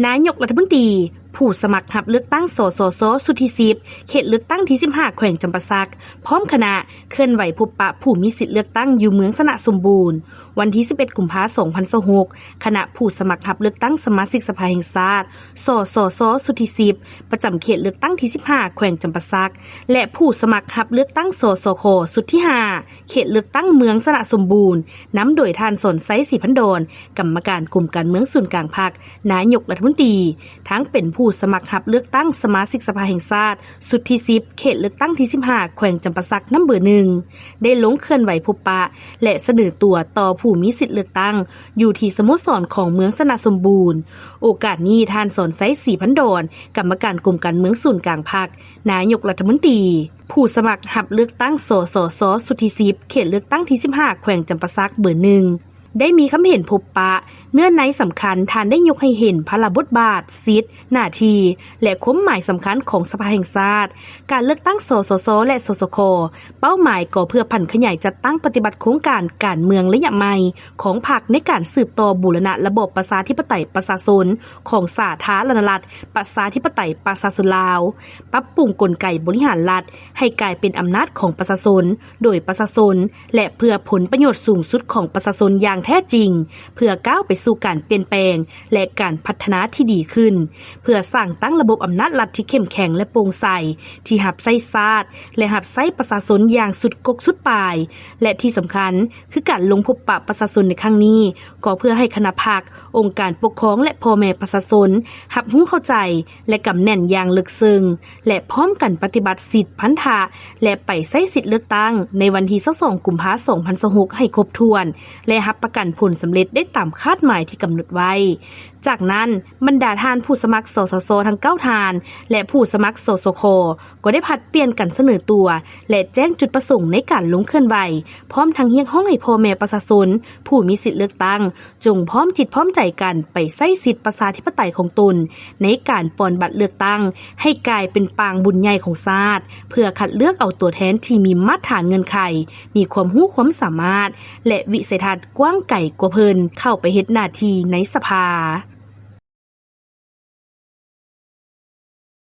ນາຍົກລັດຖະມົນຕີ ຜູ້ສະໝັກຮັບເລືອກຕັ້ງ ສສສ ຊຸດທີສິບ ເຂດເລືອກຕັ້ງທີສິບຫ້າ ແຂວງຈຳປາສັກ ພ້ອມຄະນະ ເຄື່ອນໄຫວພົບປະຜູ້ມີສິດເລືອກຕັ້ງຢູ່ເມືອງຊະນະສົມບູນ. ວັນທີສິບເອັດ ກຸມພາ ສອງພັນຊາວຫົກ ຄະນະຜູ້ສະໝັກຮັບເລືອກຕັ້ງສະມາຊິກສະພາແຫ່ງຊາດ ສສສ ຊຸດທີສິບ ປະຈຳເຂດເລືອກຕັ້ງທີສິບຫ້າ ແຂວງຈຳປາສັກ ແລະ ຜູ້ສະໝັກຮັບເລືອກຕັ້ງ ສສຂ ຊຸດທີຫ້າ ເຂດເລືອກຕັ້ງເມືອງຊະນະສົມບູນ ນຳໂດຍທ່ານ ສອນໄຊ ສີພັນດອນ ກຳມະການກົມການເມືອງສູນກາງພັກ ນາຍົກລັດຖະມົນຕີ ທັງເປັນຜູ້ສະໝັກຮັບເລືອກຕັ້ງສະມາຊິກສະພາແຫ່ງຊາດ ຊຸດທີສິບ ເຂດເລືອກຕັ້ງທີສິບຫ້າ ແຂວງຈຳປາສັກ ນຳເບີໜຶ່ງ ໄດ້ລົງເຄື່ອນໄຫວພົບປະ ແລະ ສະເໜີຕົວຕໍ່ຜູ້ມີສິດເລືອກຕັ້ງ ຢູ່ທີ່ສະໂມສອນຂອງເມືອງຊະນະສົມບູນ. ໂອກາດນີ້ ທ່ານ ສອນໄຊ ສີພັນດອນ ກຳມະການກົມການເມືອງສູນກາງພັກ ນາຍົກລັດຖະມົນຕີ ຜູ້ສະໝັກຮັບເລືອກຕັ້ງ ສສສ ຊຸດທີສິບ ເຂດເລືອກຕັ້ງທີສິບຫ້າ ແຂວງຈຳປາສັກ ເບີໜຶ່ງ ໄດ້ມີຄຳເຫັນພົບປະ ເນື້ອໃນສຳຄັນ ທ່ານໄດ້ຍົກໃຫ້ເຫັນພາລະບົດບາດ, ສິດ, ໜ້າທີ່ ແລະ ຄວາມໝາຍສຳຄັນຂອງສະພາແຫ່ງຊາດ, ການເລືອກຕັ້ງ ສສສ ແລະ ສສຂ ເປົ້າໝາຍກໍເພື່ອຜັນຂະຫຍາຍຈັດຕັ້ງປະຕິບັດໂຄງການການເມືອງໄລຍະໃໝ່ຂອງພັກ ໃນການສືບຕໍ່ບູລະນະລະບອບປະຊາທິປະໄຕປະຊາຊົນຂອງສາທາລະນະລັດ ປະຊາທິປະໄຕປະຊາຊົນລາວ, ປັບປຸງກົນໄກບໍລິຫານລັດ ໃຫ້ກາຍເປັນອຳນາດຂອງປະຊາຊົນ, ໂດຍປະຊາຊົນ ແລະ ເພື່ອຜົນປະໂຫຍດສູງສຸດຂອງປະຊາຊົນຢ່າງແທ້ຈິງ, ເພື່ອກ້າວໄປສູ່ການປ່ຽນແປງ ແລະ ການພັດທະນາທີ່ດີຂຶ້ນ, ເພື່ອສ້າງຕັ້ງລະບົບອຳນາດລັດທີ່ເຂັ້ມແຂງ ແລະ ໂປ່ງໃສ, ທີ່ຮັບໃຊ້ຊາດ ແລະ ຮັບໃຊ້ປະຊາຊົນຢ່າງສຸດກົກສຸດປາຍ, ແລະ ທີ່ສຳຄັນ ຄືການລົງພົບປະປະຊາຊົນໃນຄັ້ງນີ້ ກໍເພື່ອໃຫ້ຄະນະພັກ, ອົງການປົກຄອງ ແລະ ພໍ່ແມ່ປະຊາຊົນ ຮັບຮູ້ເຂົ້າໃຈ ແລະ ກຳແໜ້ນຢ່າງເລິກເຊິ່ງ ແລະ ພ້ອມກັນປະຕິບັດສິດພັນທະ ແລະ ໄປໃຊ້ສິດເລືອກຕັ້ງໃນວັນທີຊາວສອງ ກຸມພາ ສອງພັນຊາວຫົກ ໃຫ້ຄົບຖ້ວນ ແລະ ຮັບປະກັນຜົນສຳເລັດໄດ້ຕາມຄາດໝາຍທີ່ກຳນົດໄວ້. ຈາກນັ້ນ, ບັນດາທ່ານຜູ້ສະໝັກ ສສສ ທັງເກົ້າທ່ານ ແລະ ຜູ້ສະໝັກ ສສຂ ກໍໄດ້ຜັດປ່ຽນກັນສະເໜີຕົວ ແລະ ແຈ້ງຈຸດປະສົງໃນການລົງເຄື່ອນໄຫວ, ພ້ອມທັງຮຽກຮ້ອງໃຫ້ພໍ່ແມ່ປະຊາຊົນ ຜູ້ມີສິດເລືອກຕັ້ງ ຈົ່ງພ້ອມຈິດພ້ອມໃຈກັນໄປໃຊ້ສິດປະຊາທິປະໄຕຂອງຕົນ ໃນການປ່ອນບັດເລືອກຕັ້ງ ໃຫ້ກາຍເປັນປາງບຸນໃຫຍ່ຂອງຊາດ ເພື່ອຄັດເລືອກເອົາຕົວແທນທີ່ມີມາດຖານເງື່ອນໄຂ, ມີຄວາມຮູ້ຄວາມສາມາດ ແລະ ວິໄສທັດກວ້າງໄກກວ່າເພິ່ນ ເຂົ້າໄປເຮັດໜ້າທີ່ໃນສະພາ.